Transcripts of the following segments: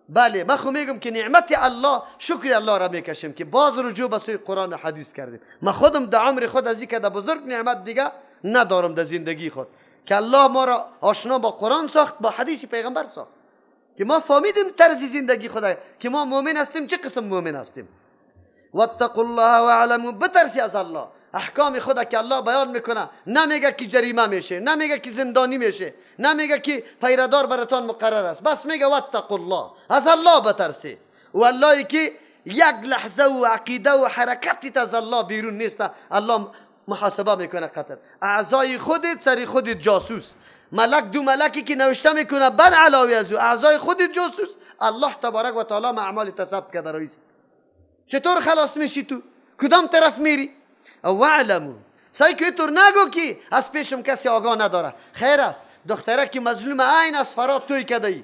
بله، من خو میگم که نعمت الله، شکر الله را میکشیم که باز رجوع به سوی قرآن و حدیث کردیم. من خودم در عمر خود از این که بزرگ نعمت دیگه ندارم در زندگی خود، که الله ما را آشنا با قرآن ساخت، با حدیث پیغمبر ساخت، که ما فهمیدیم طرز زندگی خدا، که ما مؤمن هستیم، چه قسم مؤمن هستیم. واتقوا الله واعلموا، بترسی از الله. احکام خدا که الله بیان میکنه، نمیگه که جریمه میشه، نمیگه که زندانی میشه، نمیگه که پیردار براتان مقرر است، بس میگه واتقوا الله، از الله بترسی. و الله که یک لحظه و عقیده و حرکتی از الله بیرون نیست، الله محاسبه میکنه. قطر اعضای خودت سری خودت جاسوس، ملک دو ملکی که نوشته میکنه بر علاوه از او اعضای خودت جاسوس. الله تبارک و تعالی اعمال ثبت کرده رئیس. چطور خلاص میشی؟ تو کدام طرف میری؟ واعلموا، سعی که تو نگو که از پیشم کسی آگاه نداره. خیر است، دختره که مظلوم عین از فرات توی کده ای،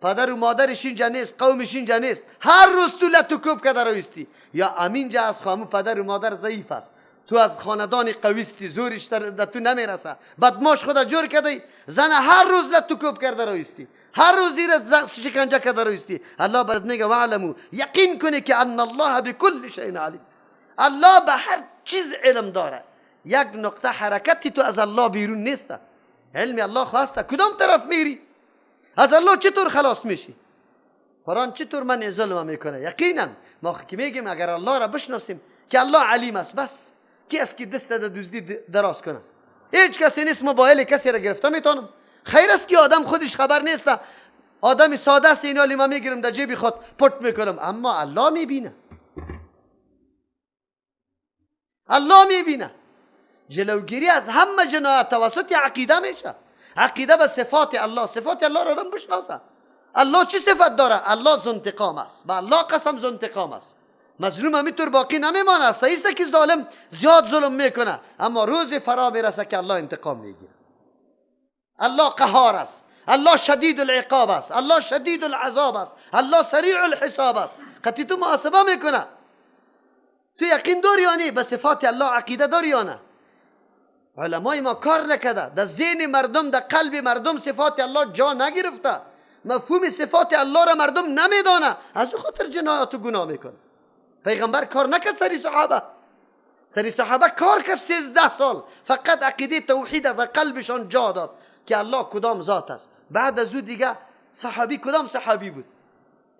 پدر و مادرش اینجا نیست، قومش اینجا نیست، هر روز تو لتو کوب کده رویستی، یا امینجا از خامو پدر و مادر ضعیف است، تو از خاندان قویستی، زورش در تو نمیرسه، بدماش خدا جور کده، زن هر روز لتو کوب کرده رویستی، هر روز زیر شکنجه کرده رویستی. الله برات میگه واعلموا، یقین کنی که ان الله بكل شیء علیم، الله به هر چیز علم داره. یک نقطه حرکتی تو از الله بیرون نیست، علم الله خواسته. کدام طرف میری؟ از الله چطور خلاص میشی؟ قرآن چطور منع ظلم میکنه؟ یقینا ما که میگیم اگر الله را بشناسیم که الله علیم است، بس کی است که دست در دزدی دراز کنه؟ هیچ کسی نیست موبایل کسی را گرفته میتونم. خیر است که آدم خودش خبر نیست، آدم ساده است، اینا ما میگیرم در جیب خود پت میکنم، اما الله میبینه، الله میبینه. جلوگیری از همه جنایت توسط عقیده میشه. عقیده به صفات الله، صفات الله را آدم بشناسه. الله چه صفت داره؟ الله ذو انتقام است، به الله قسم ذو انتقام است. مظلوم همینطور باقی نمیمانه. صحیح است که ظالم زیاد ظلم میکنه، اما روز فرا میرسه که الله انتقام میگیره. الله قهار است، الله شدید العقاب است، الله شدید العذاب است، الله سریع الحساب است. قطعی تو محاسبه میکنه. تو یقین داری یا نه؟ به صفات الله عقیده داری یا نه؟ علمای ما کار نکرده، در ذهن مردم، در قلب مردم صفات الله جا نگرفته، مفهوم صفات الله را مردم نمیدانه، از او خاطر جنایات و گناه میکنه. پیغمبر کار نکرد سری صحابه، سری صحابه کار کرد 13 سال، فقط عقیده توحید در قلبشان جا داد که الله کدام ذات است. بعد از او دیگه صحابی کدام صحابی بود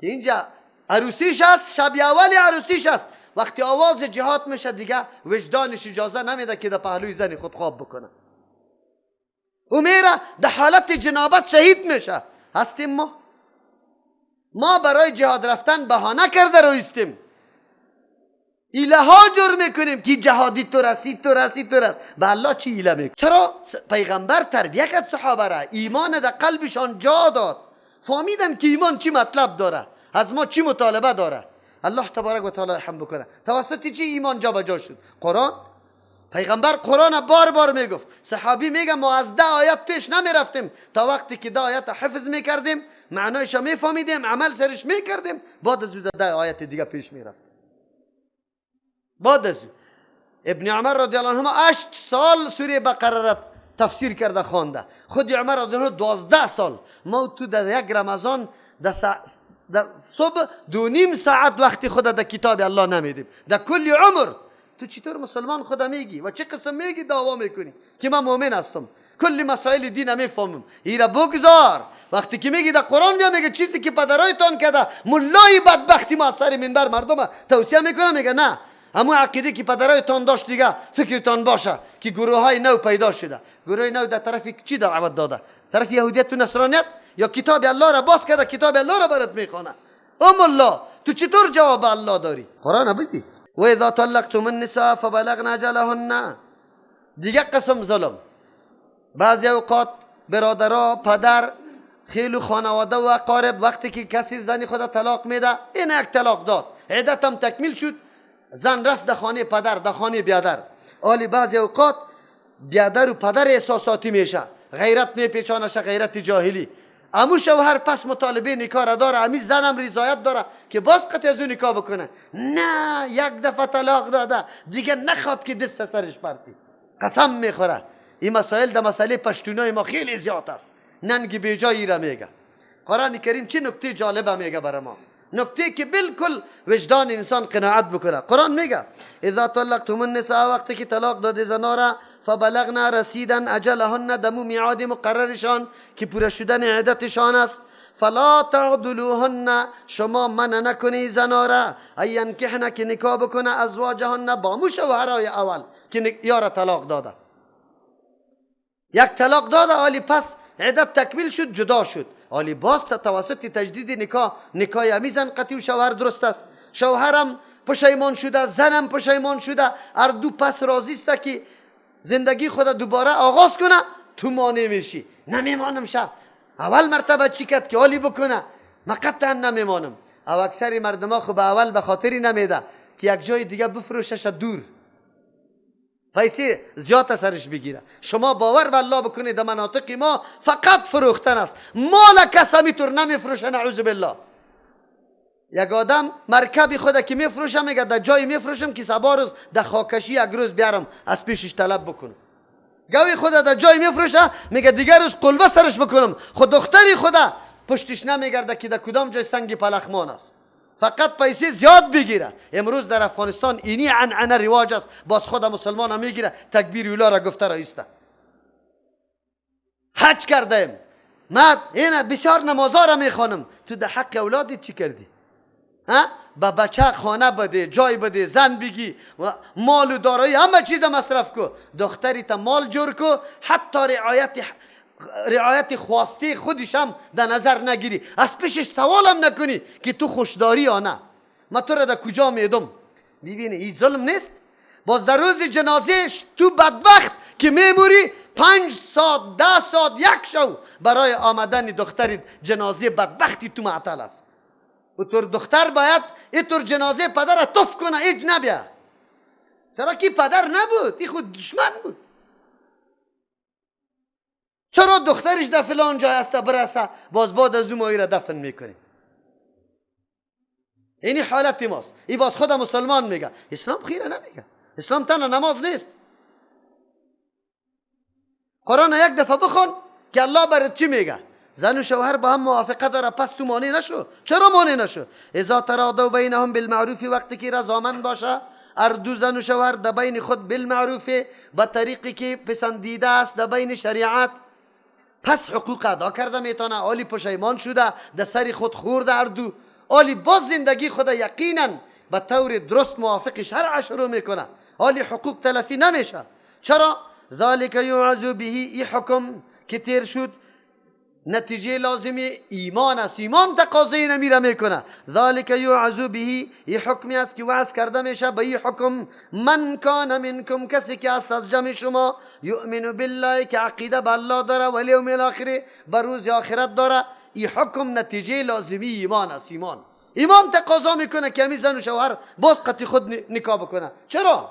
که اینجا عروسیش است، شب اول عروسیش است، وقتی آواز جهاد میشه دیگه وجدانش اجازه نمیده که در پهلوی زن خود خواب بکنه، او میره در حالت جنابت شهید میشه. هستیم ما برای جهاد رفتن بهانه کرده رویستیم، ایله ها جور میکنیم که جهادی تو رسید تو رسید تو رسید. به الله چی ایله میکنیم؟ چرا پیغمبر تربیه کرد صحابه را، ایمان در قلبشان جا داد، فهمیدن که ایمان چی مطلب داره، از ما چی مطالبه داره. الله تبارک و تعالی رحم بکنه. توسط چی ایمان جا به جا شد؟ قرآن. پیغمبر قرآن بار بار میگفت. صحابی میگه ما از 10 آیت پیش نمیرفتیم تا وقتی که 10 آیت حفظ میکردیم، معنایش میفهمیدیم، عمل سرش میکردیم، بعد از 10 آیت دیگه پیش میرفت. بعد از ابن عمر رضی الله عنهما 8 سال سوره بقره را تفسیر کرده خوانده. خود عمر رضی الله عنه 12 سال. ما تو در یک رمضان در صبح 2.5 ساعت وقتی خود در کتاب الله نمیدیم در کل عمر. تو چطور مسلمان خدا میگی و چه قسم میگی دعوا میکنی که من مؤمن هستم، کل مسائل دین میفهمم، ایرا بگذار. وقتی که میگی در قرآن بیا میگه چیزی که پدرایتان کرده، ملای بدبختی ما سر منبر مردم توصیه میکنه، میگه نه همون عقیده که پدرایتان داشت دیگه فکرتان باشه که گروه های نو پیدا شده. گروه نو در طرف چی دعوت داده؟ طرف یهودیت و نصرانیت یا کتاب الله را باز کرده، کتاب الله را برات میخوانه. ام الله تو چطور جواب الله داری؟ قرآن بدی. و اذا طلقتم النساء فبلغن اجلهن. دیگه قسم ظلم. بعضی اوقات برادرها، پدر، خیلی خانواده و اقارب وقتی که کسی زنی خود طلاق میده، این یک طلاق داد، عدت هم تکمیل شد، زن رفت در خانه پدر، در خانه بیادر. آلی بعضی اوقات بیادر و پدر احساساتی میشه، غیرت میپیچانشه، غیرت جاهلی. امو شوهر پس مطالبه نکاح را داره، امی زنم رضایت داره که باز قطع از او نکاح بکنه. نه، یک دفعه طلاق داده دیگه نخواد که دست سرش پرتی، قسم میخوره. این مسائل در مسئله پشتونای ما خیلی زیاد است. ننگ بیجایی را میگه. قرآن کریم چه نکته جالبه میگه برای ما، نکته که بالکل وجدان انسان قناعت بکنه. قرآن میگه اذا طلقتم النساء، وقتی که طلاق داده زنا را، فبلغنا رسیدن اجلهن، دمو میعاد مقررشان که پوره شدن عدتشان است، فلا تعدلوهن، شما منع نکنی زنا را، ان ینکحن، که نکاح بکنه، ازواجهن، با مو شوهرای اول که یارا طلاق داده. یک طلاق داده، آلی پس عدت تکمیل شد، جدا شد، آلی باز توسط تجدید نکاح، نکاح امی زن قطعی و شوهر درست است، شوهرم پشیمان شده، زنم پشیمان شده، هر دو پس راضی است که زندگی خود دوباره آغاز کنه، تو مانع میشی، نمیمانم شه. اول مرتبه چی کرد که آلی بکنه، ما قطعا نمیمانم. او اکثر مردم ها خب اول به خاطری نمیده که یک جای دیگه بفروشش دور، پیسه زیاد سرش بگیره. شما باور به الله بکنید در مناطق ما فقط فروختن است، مال کس همیطور نمیفروشه، نعوذ بالله. یک آدم مرکب خود که میفروشه، میگه در جای میفروشم که سبا روز در خاکشی یک روز بیارم از پیشش طلب بکنم. گوی خود در جای میفروشه، میگه دیگر روز قلبه سرش بکنم. خود دختری خدا پشتش نمیگرده که در کدام جای سنگ پلخمان است، فقط پیسه زیاد بگیره. امروز در افغانستان اینی عنعنه رواج است، باز خود مسلمان هم میگیره، تکبیر اولا را گفته را ایسته. حج کردیم، ما اینا بسیار نمازا را میخوانم، تو در حق اولادت چی کردی؟ ها؟ به بچه خانه بده، جای بده، زن بگی، مال و دارایی همه چیز مصرف کو، دختری تا مال جور کو، حتی رعایت خواسته خودش هم در نظر نگیری، از پیشش سوالم نکنی که تو خوشداری یا نه، ما تو را در کجا میدم. ببینی این ظلم نیست؟ باز در روز جنازهش تو بدبخت که میموری 5 ساعت 10 ساعت یک شو برای آمدن دختری جنازه بدبختی تو معطل است. و طور دختر باید اینطور جنازه پدر را تف کنه، هیچ نبیا. چرا که پدر نبود، این خود دشمن بود. چرا دخترش در فلان جای است برسه، باز بعد از اون ما را دفن میکنیم. اینی حالت ماست. این باز خود مسلمان میگه، اسلام خیره نمیگه. اسلام تنها نماز نیست. قرآن یک دفعه بخون که الله برات چی میگه. زن و شوهر با هم موافقه داره، پس تو مانع نشو. چرا مانع نشو؟ اذا تراضوا بینهم بالمعروف، وقتی که رضامند باشه هر دو زن و شوهر در بین خود بالمعروف، به طریقی که پسندیده است در بین شریعت، پس حقوق ادا کرده میتونه. آلی پشیمان شده، در سر خود خورده هر دو، آلی باز زندگی خود یقینا به طور درست موافق شرع شروع میکنه، آلی حقوق تلفی نمیشه. چرا؟ ذالک یوعظ به، ای حکم که تیر شد نتیجه لازمی ایمان است، ایمان تقاضای نمیره میکنه. ذالک یوعظ به، ای حکمی است که وعظ کرده میشه به این حکم، من کان منکم، کسی که است از جمع شما، یؤمن بالله، که عقیده به الله داره، و الیوم الاخر، به روز آخرت داره. این حکم نتیجه لازمی ایمان است. ایمان تقاضا میکنه که همی زن و شوهر باز قطعی خود نکاح بکنه. چرا؟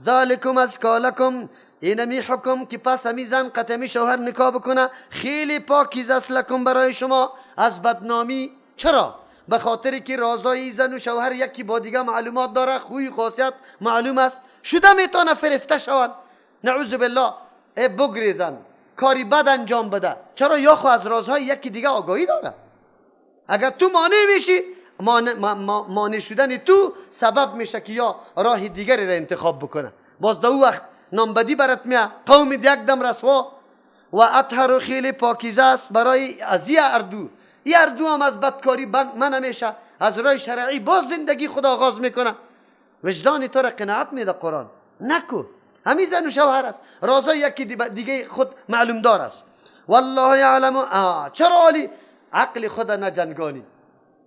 ذالکم ازکی لکم، اینمی حکم که پس همی زن قطعی شوهر نکاح بکنه خیلی پاکیز است لکم، برای شما از بدنامی. چرا؟ به خاطر که رازای زن و شوهر یکی با دیگه معلومات داره، خوی خاصیت معلوم است، شده میتونه فرفته شوند، نعوذ بالله، ای بگریزن، کاری بد انجام بده. چرا؟ یا خو از رازهای یکی دیگه آگاهی داره. اگر تو مانع میشی، مانع شدن تو سبب میشه که یا راه دیگری را انتخاب بکنه. باز در او وقت نامبدی برات میاد، قوم یک دم رسوا. و اطهر، خیلی پاکیزه است برای از این اردو. این اردو هم از بدکاری من نمیشه، از راه شرعی باز زندگی خود آغاز میکنه. وجدان تو را قناعت میده قرآن. نکو، همین زن و شوهر است، رازای یکی دیگه خود معلوم دار است. والله یعلم. چرا عالی عقل خود نجنگانی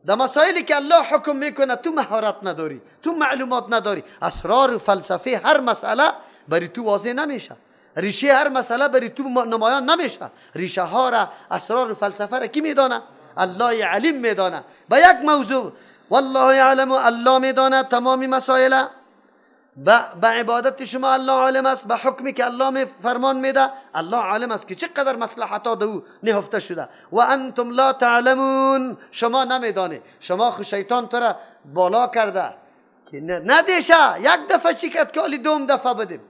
در مسائلی که الله حکم میکنه تو مهارت نداری، تو معلومات نداری، اسرار و فلسفه هر مسئله بری تو واضح نمیشه، ریشه هر مسئله بری تو نمایان نمیشه. ریشه ها را، اسرار و فلسفه را کی میدانه؟ الله علیم میدانه. با یک موضوع والله یعلم، الله میدانه تمام مسائل. به عبادت شما الله عالم است، به حکمی که الله فرمان میده الله عالم است که چقدر مصلحت ها دو نهفته شده. و انتم لا تعلمون، شما نمیدانه. شما خو شیطان تو را بالا کرده که ندیشه یک دفعه چی کرد که آلی دوم دفعه بدیم،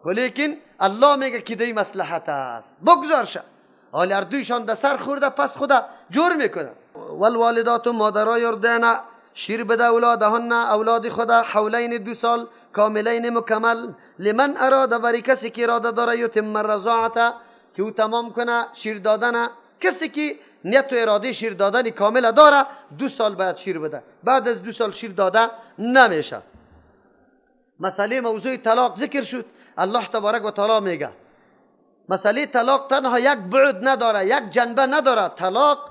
ولیکن الله میگه که دی مصلحت است، بگذار شه. حال اردویشان در سر خورده، پس خدا جور میکنه. والوالدات مادرها یرضعن شیر بده اولادهن اولاد خدا حولین 2 سال کاملین مکمل، لمن اراده برای کسی که اراده داره یتم الرضاعة که او تمام کنه شیر دادن. کسی که نیت و اراده شیر دادن کامل داره 2 سال باید شیر بده، بعد از 2 سال شیر داده نمیشه. مسئله موضوع طلاق ذکر شد. الله تبارک و تعالی میگه مسئله طلاق تنها یک بعد نداره، یک جنبه نداره، طلاق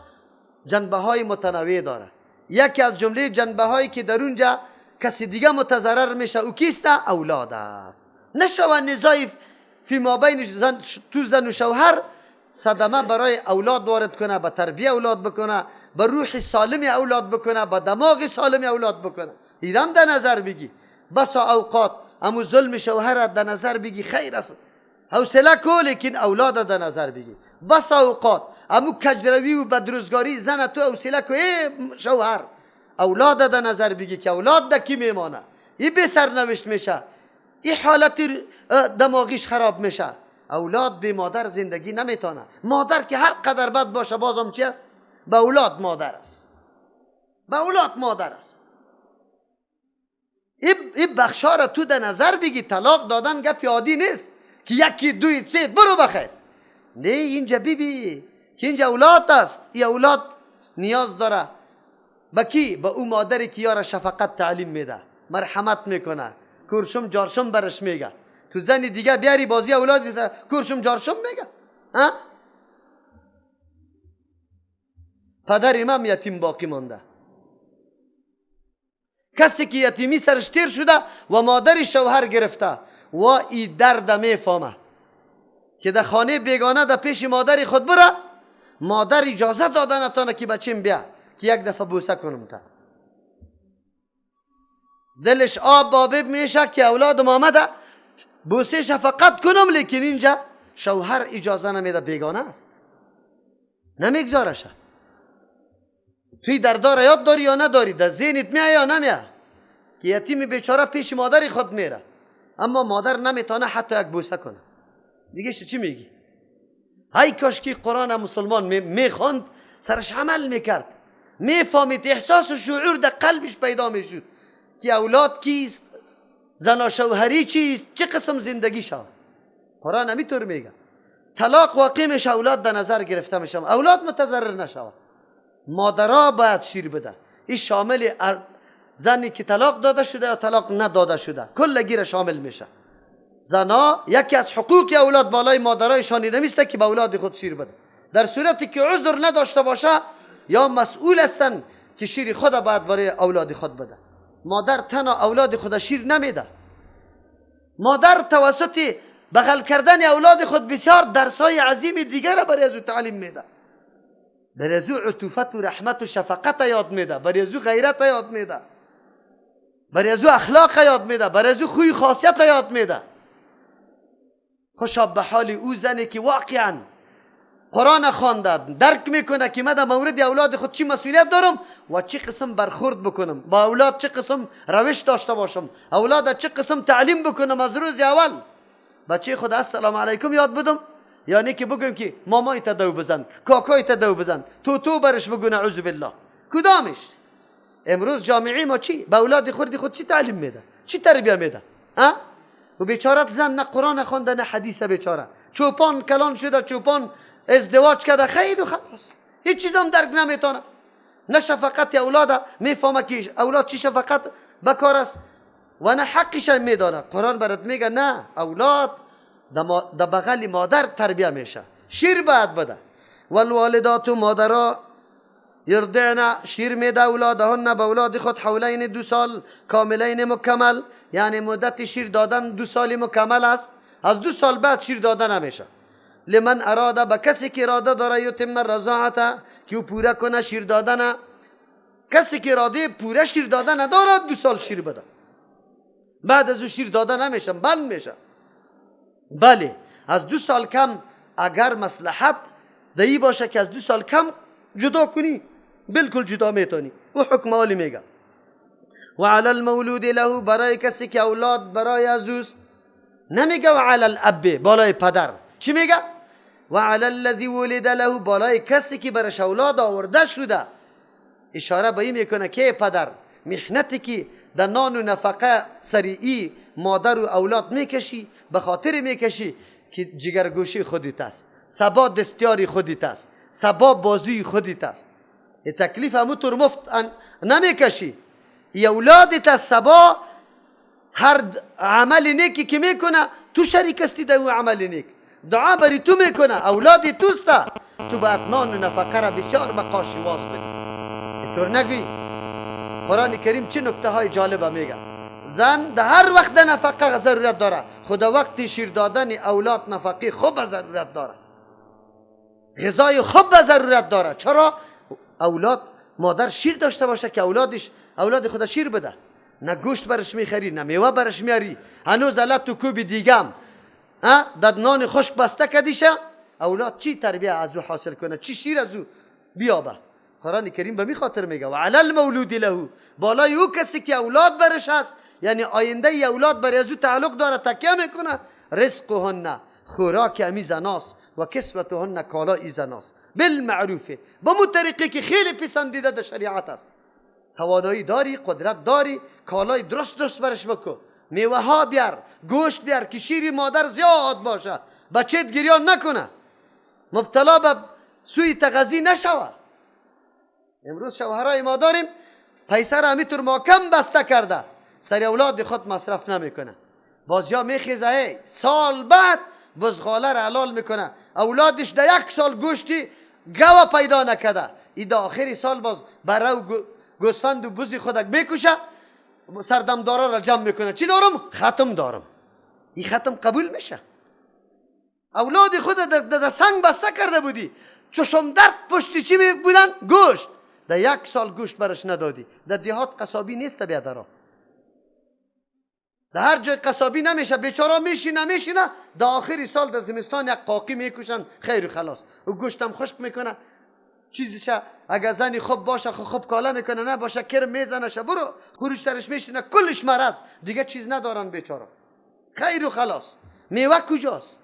جنبه های متنوع داره. یکی از جمله جنبه هایی که در اونجا کسی دیگه متضرر میشه او کیست؟ اولاد است. نشوه نزاع فی ما بین زن، تو زن و شوهر صدمه برای اولاد وارد کنه، به تربیه اولاد بکنه، به روح سالم اولاد بکنه، به دماغ سالم اولاد بکنه. ایرم در نظر بگی. بسا اوقات امو ظلم شوهر در نظر بگی خیر است، حوصله کو، لیکن اولاد در نظر بگی. بسا اوقات امو کجروی و بدروزگاری زن تو حوصله کو ای شوهر، اولاد در نظر بگی که اولاد در کی میمانه، ای به سرنوشت میشه، ای حالت دماغیش خراب میشه. اولاد به مادر زندگی نمیتونه. مادر که هر قدر بد باشه بازم چی است؟ به اولاد مادر است، به اولاد مادر است. این بخشا را تو در نظر بگی. طلاق دادن گپ عادی نیست که یکی دوی سه برو بخیر. نه، اینجا ببی که اینجا اولاد است. این اولاد نیاز داره به کی؟ به او مادری که یارا شفقت تعلیم میده، مرحمت میکنه، کورشم جارشم برش میگه. تو زن دیگه بیاری بازی اولاد کورشم جارشم میگه. ها؟ پدر امام یتیم باقی مانده. کسی که یتیمی سرش تیر شده و مادر شوهر گرفته و ای درد میفهمه که در خانه بیگانه در پیش مادر خود بره، مادر اجازه داده نتانه که بچیم بیا که یک دفعه بوسه کنم تا دلش آب بابب میشه که اولادم آمده بوسه شفقت کنم، لیکن اینجا شوهر اجازه نمیده، بیگانه است، نمیگذارشه. توی دردار یاد داری یا نداری؟ در ذهنت میای یا نمیای که یتیم بیچاره پیش مادر خود میره، اما مادر نمیتونه حتی یک بوسه کنه. دیگه چی میگی؟ های کاش که قرآن مسلمان میخوند، سرش عمل میکرد، میفهمید، احساس و شعور در قلبش پیدا میشد که اولاد کیست، زنا شوهری چیست، چه قسم زندگی شود. قرآن همینطور میگه. طلاق واقع میشه، اولاد در نظر گرفته میشه، اولاد متضرر نشود. مادرها باید شیر بده. این شامل زنی که طلاق داده شده یا طلاق نداده شده، کلگی را شامل میشه. زنا یکی از حقوق اولاد بالای مادرایشان نمیسته که به اولاد خود شیر بده. در صورتی که عذر نداشته باشه یا مسئول هستن که شیر خود باید برای اولاد خود بده. مادر تنها اولاد خود شیر نمیده. مادر توسط بغل کردن اولاد خود بسیار درسای عظیم دیگر را برای از او تعلیم میده. برای از او عطوفت و رحمت و شفقت یاد میده، برای از او غیرت یاد میده، برای از او اخلاق یاد میده، برای از او خوی خاصیت یاد میده. خوشا به حال او زنی که واقعا قرآن خوانده، درک میکنه که من در مورد اولاد خود چی مسئولیت دارم و چه قسم برخورد بکنم با اولاد، چه قسم روش داشته باشم، اولاد چه قسم تعلیم بکنم. از روز اول بچه خود السلام علیکم یاد بدم، یعنی که بگم که مامای تا دو بزن، کاکای تا دو بزن، تو تو برش بگو نعوذ بالله. کدامش؟ امروز جامعه ما چی به اولاد خود چی تعلیم میده، چی تربیه میده؟ ها؟ و بیچاره زن نه قرآن خوانده نه حدیث، بیچاره چوپان کلان شده، چوپان ازدواج کرده، خیر و خلاص، هیچ چیزم درک نمیتونه. نه شفقت اولاده میفهمه که اولاد چی شفقت بکار است و نه حقش میدانه. قرآن برات میگه نه، اولاد در بغل مادر تربیه میشه، شیر باید بده. والوالدات مادرها یرضعن شیر میده اولادهن به اولاد خود حولین 2 سال کاملین مکمل، یعنی مدت شیر دادن 2 سال مکمل است، از 2 سال بعد شیر دادن نمیشه. لمن اراده به کسی که اراده داره یتم الرضاعة که او پوره کنه شیر دادن، کسی که اراده پوره شیر دادن نداره 2 سال شیر بده، بعد از او شیر داده نمیشه، بند میشه. بله از 2 سال کم اگر مصلحت دایی باشه که از 2 سال کم جدا کنی، بالکل جدا میتونی، او حکم عالی میگه. و علی المولود له برای کسی که اولاد برای از اوست، نمیگه و علی الاب بالای پدر، چی میگه؟ و علی الذی ولد له، بالای کسی که برش اولاد آورده شده. اشاره به این میکنه که پدر محنتی که در نان و نفقه سریعی مادر و اولاد میکشی، به خاطر میکشی که جگرگوشی خودت است، سبا دستیاری خودت است، سبا بازوی خودت است. تکلیف همونطور مفت نمیکشی. ای اولادت است، سبا هر عمل نیکی که میکنه تو شریک هستی در او عمل نیک، دعا بری تو میکنه، اولاد توست، تو باید نان و نفقه را بسیار به قاشی واز بدی. اینطور نگویی. قرآن کریم چه نکته های جالبه میگه. زن در هر وقت در نفقه ضرورت داره، خدا وقتی شیر دادن اولاد نفقه خوب ضرورت داره، غذای خوب ضرورت داره. چرا؟ اولاد مادر شیر داشته باشه که اولادش اولاد خدا شیر بده، نه گوشت برش میخری، نه میوه برش میاری، هنوز علت تو کوب دیگم در نان خشک بسته کدیشه، اولاد چی تربیه از او حاصل کنه، چی شیر از او بیابه. قرآن کریم به می خاطر میگه و علی المولود له، بالای او کسی که اولاد برش هست، یعنی آینده ای اولاد بر از او تعلق داره، تکیه میکنه، رزقهن خوراک امی زناست و کسوتهن کالای زناست، بالمعروف، با مو طریقی که خیلی پسندیده در شریعت است. توانایی داری، قدرت داری، کالای درست درست برش بکو، میوه ها بیار، گوشت بیار که شیر مادر زیاد باشه، بچهت گریان نکنه، مبتلا به سوی تغذی نشوه. امروز شوهرای ما داریم پیسه را همیطور محکم بسته کرده، سر اولاد خود مصرف نمیکنه، بازیا میخیزه سال بعد بزغاله را حلال میکنه، اولادش در یک سال گوشتی گوه پیدا نکرده، ای در آخر سال باز بره و گوسفند و بزی خودک میکشه، سردمدارا را جمع میکنه، چی دارم؟ ختم دارم. این ختم قبول میشه؟ اولاد خود در سنگ بسته کرده بودی، چشم درد پشتی چی می بودن؟ گوشت. در یک سال گوشت برش ندادی. در دیهات قصابی نیست بیادرا، در هر جای قصابی نمیشه، بیچارا میشینه میشینه، در آخری سال در زمستان یک قاقی میکشن، خیر و خلاص، و گوشتم خشک میکنه، چیزیشه اگر زنی خوب باشه خوب کاله میکنه، نباشه کرم میزنه شه برو خروش سرش میشینه، کلش مرض، دیگه چیز ندارن بیچارا، خیر و خلاص. میوه کجاست؟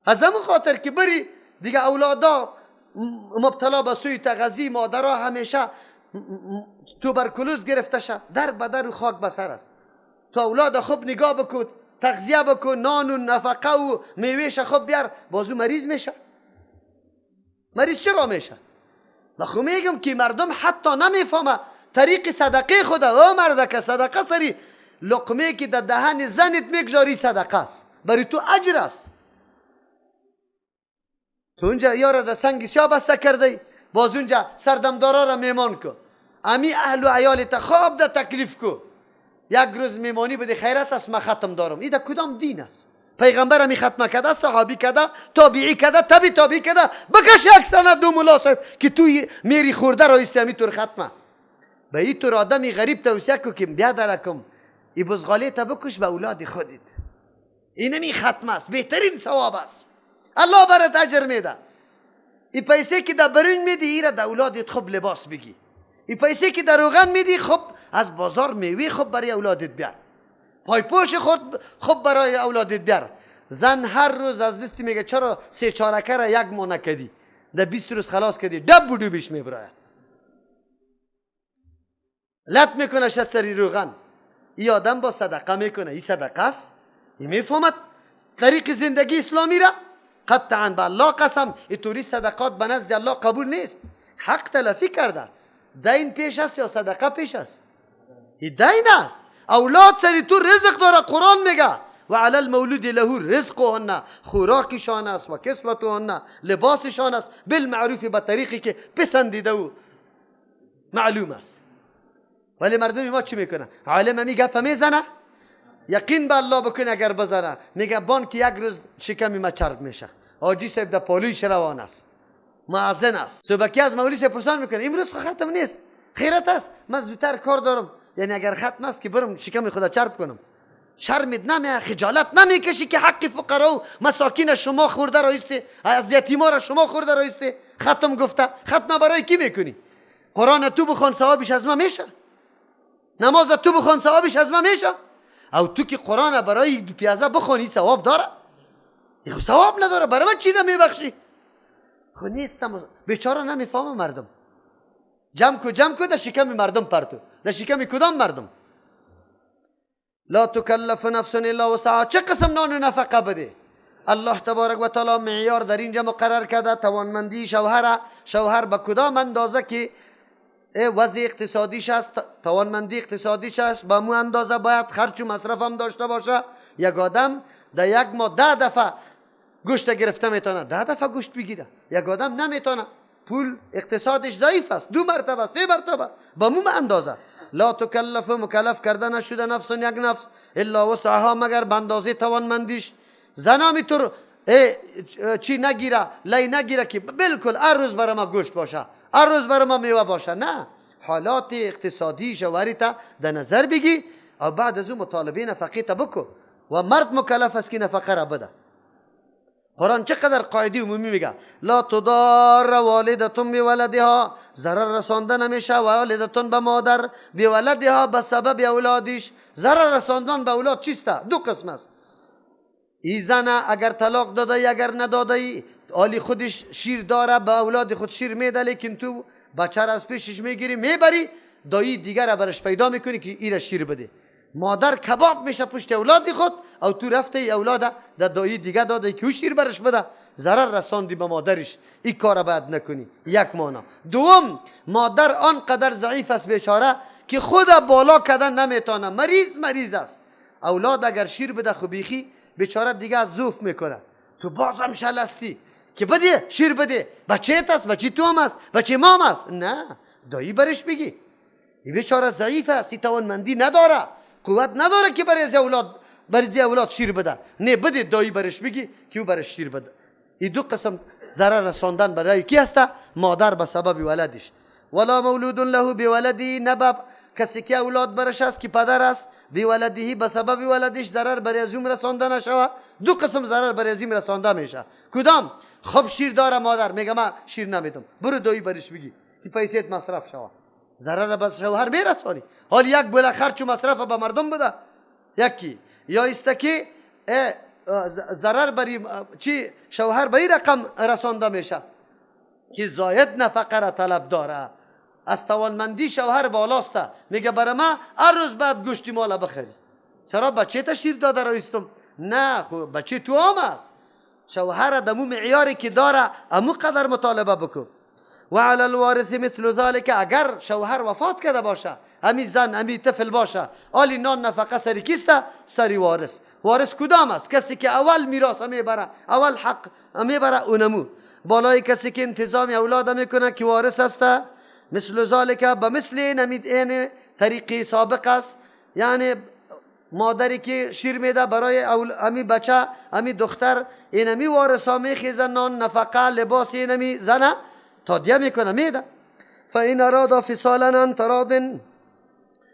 از همون خاطر که بری دیگه اولادا مبتلا به سوی تغذی، مادرها همیشه توبرکلوز گرفته شه، در به در و خاک به سر است. تو اولاد خوب نگاه بکن، تغذیه بکن، نان و نفقه و میوهش خوب بیار، بازو مریض میشه. مریض چرا میشه؟ من خو میگم که مردم حتی نمیفهمه طریق صدقه خدا. او مرده که صدقه سری لقمه که در دهن زنت میگذاری صدقه است، برای تو اجر است. تو اونجا یارا در سنگ سیاه بسته کرده، باز اونجا سردمدارا را میمان کو، امی اهل و عیالت خواب در تکلیف کو، یک روز میمانی بده خیرت است من ختم دارم. این در کدام دین است؟ پیغمبر همی ختمه کده، صحابی کده، تابعی کده، تبی تابعی کده، بکش یک سند دو ملا صاحب که توی میری خورده را ایستی همی طور ختمه. به این طور آدمی غریب توصیه کو که بیا درکم ای بزغاله تا بکش به اولاد خودت، اینمی ختمه است، بهترین ثواب است، الله برات اجر میده. ای پیسه که در برنج میدی ایره در اولادت خوب لباس بگی، ای پیسه که در روغن میدی خوب از بازار میوه خوب برای اولادت بیار، پایپوش خود خوب برای اولادت بیار. زن هر روز از دستی میگه چرا سه چارکه را یک ماه نکدی، در 20 روز خلاص کردی، دب بودو بیش میبرایه، لط میکنه سری روغن. ای آدم با صدقه میکنه، ای صدقه است، ای میفهمد طریق زندگی اسلامی را. قطعا به الله قسم اینطوری صدقات به نزد الله قبول نیست. حق تلفی کرده، دین پیش است یا صدقه پیش است؟ این دین است. اولاد سری تو رزق داره، قرآن میگه و علی المولود له رزقهن، خوراکشان است و کسوتهن، لباسشان است، بالمعروف، به طریقی که پسندیده و معلوم است. ولی مردم ما چی میکنه؟ عالم همی گپ میزنه، یقین به الله بکنه اگر بزنه، میگه بانک یک روز شکمی ما چرب میشه، حاجی صاحب در پالویش روان است، معزن است. صبحکی از مولوی صاحب پرسان میکنه امروز ختم نیست، خیرت است، من زودتر کار دارم، یعنی اگر ختم است که برم شکم خدا چرب کنم. شرمت نمیه، خجالت نمیکشی که حق فقرا و مساکین شما خورده را ایستی، از یتیما را شما خورده را ایستی؟ ختم گفته، ختم برای کی میکنی؟ قرآن تو بخوان ثوابش از ما میشه، نماز تو بخوان ثوابش از ما میشه، او تو که قرآن برای دو پیازه بخوانی ثواب داره؟ این ثواب نداره، برای من چی نمیبخشی؟ خب نیستم بیچاره، نمیفهمه مردم. جمع کو جمع کو در شکم مردم پرتو، در شکم کدام مردم؟ لا تکلف نفس الا وسعها. چه قسم نان و نفقه بده؟ الله تبارک و تعالی معیار در اینجا مقرر کرده، توانمندی شوهر، شوهر به کدام اندازه که وضع اقتصادیش است، توانمندی اقتصادیش است، به مو اندازه باید خرچ و مصرف هم داشته باشه. یک آدم در یک ماه 10 دفعه گوشت گرفته میتونه، 10 دفعه گوشت بگیره. یک آدم نمیتونه، پول اقتصادش ضعیف است، 2 مرتبه 3 مرتبه به مو اندازه. لا تکلف، مکلف کرده نشده نفس یک نفس الا وسعها، مگر به اندازه توانمندیش. زنا میتور چی نگیره، لی نگیره که بالکل هر روز برای ما گوشت باشه، هر روز برای ما میوه باشه. نه، حالات اقتصادی شوهری تا در نظر بگی و بعد از او مطالبه نفقه تا بکو. و مرد مکلف است که نفقه را بده. قرآن چقدر قاعده عمومی میگه، لا تضار والدتون بولدها، ضرر رسانده نمیشه والدتون به مادر، بولدها به سبب اولادش. ضرر رساندن به اولاد چیسته؟ 2 قسم است. ای زن اگر طلاق داده اگر نداده ای، آلی خودش شیر داره، به اولاد خود شیر میده، لیکن تو بچه را از پیشش میگیری میبری، دایی دیگر را برش پیدا میکنی که ایره شیر بده. مادر کباب میشه پشت اولاد خود، او تو رفته ای اولاد در دایی دیگه داده که او شیر برش بده، ضرر رساندی به مادرش. این کار باید نکنی، یک معنا. دوم، مادر آنقدر ضعیف است بیچاره که خود بالا کردن نمیتونه، مریض مریض است. اولاد اگر شیر بده خو بیخی بیچاره دیگه از ضعف میکنه. تو بازم شلستی که بده شیر بده، بچه است، بچه تو هم است، بچه ما هم است. نه، دایی برش بگی این بیچاره ضعیف است، این توانمندی نداره، قوت نداره که برای اولاد شیر بده. نه، بده دایی برش بگی که او برش شیر بده. این 2 قسم ضرر رساندن برای کی هسته؟ مادر به سبب ولدش. ولا مولود له بولده، نبب کسی که اولاد برش است که پدر است، بولده به سبب ولدش ضرر برای ازم رسانده نشوه. 2 قسم ضرر برای ازم رسانده میشه. کدام؟ خب شیر داره مادر، میگه من شیر نمیدم، برو دایی برش بگی که پیسیت مصرف شوه. ضرر بس شوهر میرسانی. حال یک بله خرچ و مصرف به مردم بده یکی، یا است که ضرر بری چی شوهر به این رقم رسانده میشه که زاید نفقه را طلب داره، از توانمندی شوهر بالاست، میگه برای ما هر روز بعد گوشتی مال بخری. چرا بچه تا شیر داده را استم؟ نه، خب بچه تو هم است. شوهر دمو معیاری که داره امو قدر مطالبه بکن. و علی الوارث مثل ذلك، اگر شوهر وفات کرده باشه، امی زن امی طفل باشه، آلی نان نفقه سری کیسته؟ سری وارث. وارث کدام است؟ کسی که اول میراث میبره، اول حق میبره، اونمو. بالای کسی که انتظام اولاد میکنه که وارث است، مثل ذلك به مثل نمید این طریقی سابق است. یعنی مادری که شیر میده برای امی بچه امی دختر، این امی وارث ها میخیزن نان نفقه لباس این امی زنه تادیه میکنه میده. فإن اراد فصالا عن تراض،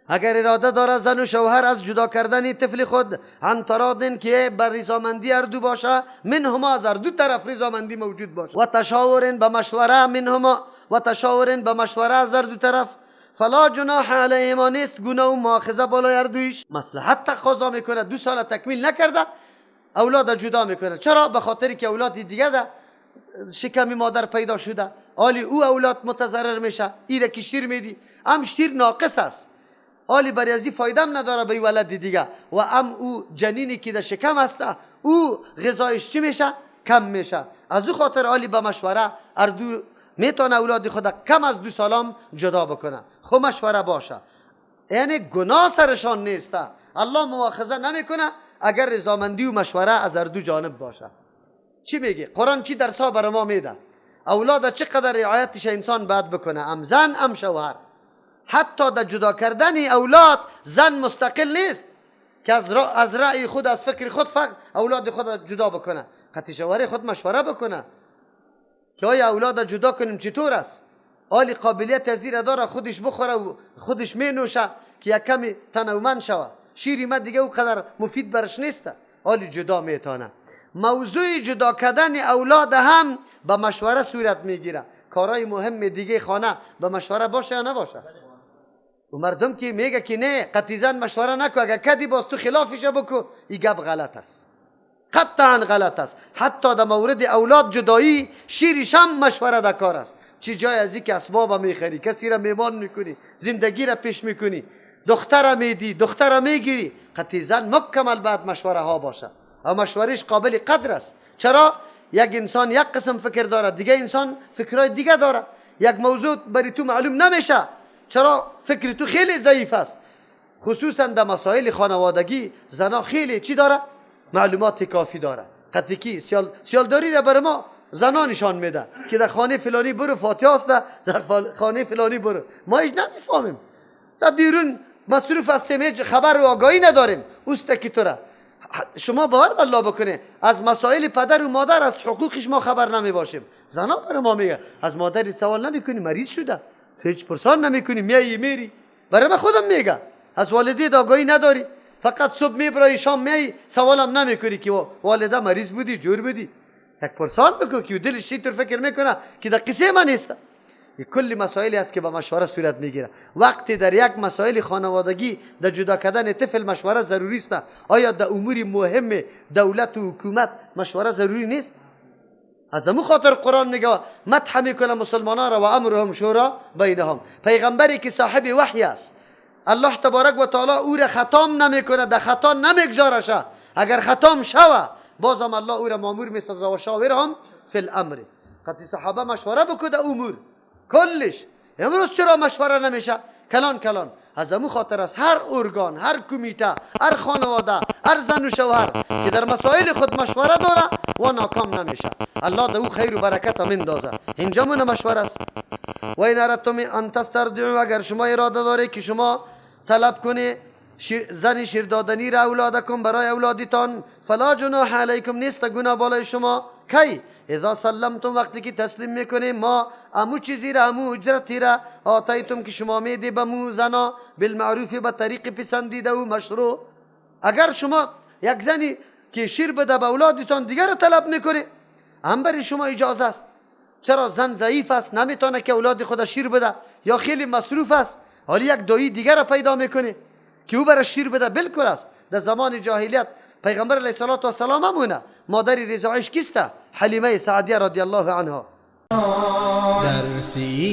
اگر اراده داره زن و شوهر از جدا کردن طفل خود، عن تراض که بر رضامندی هر دو باشه، منهما از هر دو طرف رضامندی موجود باشه، و تشاور به مشوره منهما، و تشاور به مشوره از هر دو طرف، فلا جناح علیهما، نیست گناه و مؤاخذه بالای هر دویش. مصلحت تقاضا میکنه، 2 سال تکمیل نکرده اولاد جدا میکنه. چرا؟ به خاطر که اولاد دیگه ده شکم مادر پیدا شده، آلی او اولاد متضرر میشه. ایره که شیر میدی هم شیر ناقص است، آلی برای ازی فایده هم نداره به ولد دیگه، و هم او جنینی که در شکم است او غذایش چی میشه؟ کم میشه. از او خاطر آلی به مشوره هر دو میتونه اولاد خود کم از 2 سالام جدا بکنه. خب مشوره باشه، یعنی گناه سرشان نیست، الله مؤاخذه نمیکنه اگر رضامندی و مشوره از هر دو جانب باشه. چی میگه قرآن؟ چی درس ها برای ما میده؟ اولاد چقدر رعایتش انسان باید بکنه، ام زن ام شوهر. حتی در جدا کردن اولاد زن مستقل نیست که از رأی خود از فکر خود فقط اولاد خود جدا بکنه، قطعی شوهر خود مشوره بکنه که آیا اولاد جدا کنیم چطور است. آلی قابلیت از زیر داره خودش بخوره و خودش می نوشه که یک کمی تنومند شوه، شیری ما دیگه او قدر مفید برش نیست، آلی جدا میتونه. موضوع جدا کردن اولاد هم به مشوره صورت میگیره. کارهای مهم دیگه خانه به مشوره باشه یا نباشه؟ و مردم که میگه که نه قطعی زن مشوره نکو، اگر کدی باز تو خلافش بکو، این گپ غلط است. قطعا غلط است. حتی در مورد اولاد جدایی شیرش هم مشوره در کار است. چی جای از که اسباب میخری، کسی را میمان میکنی، زندگی را پیش میکنی، دختر میدی، دختر میگیری، قطعی زن مکمل بعد مشوره ها باشه و مشورش قابل قدر است. چرا؟ یک انسان یک قسم فکر داره، دیگه انسان فکرهای دیگه داره. یک موضوع بری تو معلوم نمیشه، چرا؟ فکر تو خیلی ضعیف است. خصوصا در مسائل خانوادگی زنا خیلی چی داره؟ معلومات کافی داره. قطعی کی سیالداری را بر ما زنا نشان میده که در خانه فلانی برو فاتحه است، در خانه فلانی برو. ما هیچ نمیفهمیم، در بیرون مصروف هستیم، هیچ خبر و آگاهی نداریم. اوست که تو را شما باور بالله بکنه از مسائل پدر و مادر، از حقوقش ما خبر نمی باشیم. زنا بر ما میگه از مادر سوال نمیکنی، مریض شده، هیچ پرسان نمیکنی، میایی میری. برای من خودم میگه از والدین آگاهی نداری، فقط صبح میبرای شام میایی، سوالم نمیکنی که والده مریض بودی، جور بودی. یک پرسان بکن که دلش اینطور فکر میکنه که در قصه من نیست. کل مسائلی است که با مشوره صورت میگیره. وقتی در یک مسائل خانوادگی در جدا کردن طفل مشوره ضروری است، آیا در امور مهم دولت و حکومت مشوره ضروری نیست؟ از امو خاطر قرآن میگه مدح میکنه مسلمانان را و امرهم شورا بینهم. پیغمبری که صاحب وحی است، الله تبارک و تعالی او را ختام نمیکنه، در خطا نمیگذارشه. اگر ختام شوه بازم الله او را مامور میسازه و شاورهم فی الامر. قطعی صحابه مشوره بکو در امور کلش. امروز چرا مشوره نمیشه؟ کلان کلان. از امو خاطر است هر ارگان، هر کمیته، هر خانواده، هر زن و شوهر که در مسائل خود مشوره داره و ناکام نمیشه، الله در او خیر و برکت میندازه. اینجا من مشوره است. و این اردتم ان تسترضعوا، اگر شما اراده داره که شما طلب کنی زن شیردادنی را اولادکم برای اولادتان، فلا جناح علیکم، نیست گناه بالای شما. کی؟ اذا سلمتم، وقتی که تسلیم میکنیم ما امو چیزی را، امو اجرتی را آتیتم که شما میدی به مو زنا، بالمعروف، به طریق پسندیده و مشروع. اگر شما یک زنی که شیر بده به اولادتان دیگر را طلب میکنه، هم برای شما اجازه است. چرا؟ زن ضعیف است، نمیتونه که اولاد خود شیر بده یا خیلی مصروف است، حالی یک دایی دیگر را پیدا میکنه که او برای شیر بده. بالکل است. در زمان جاهلیت پیغمبر علیه الصلاة والسلام همونه مادر رضاعش کیسته؟ حلیمه سعدیه رضی الله عنها. درسی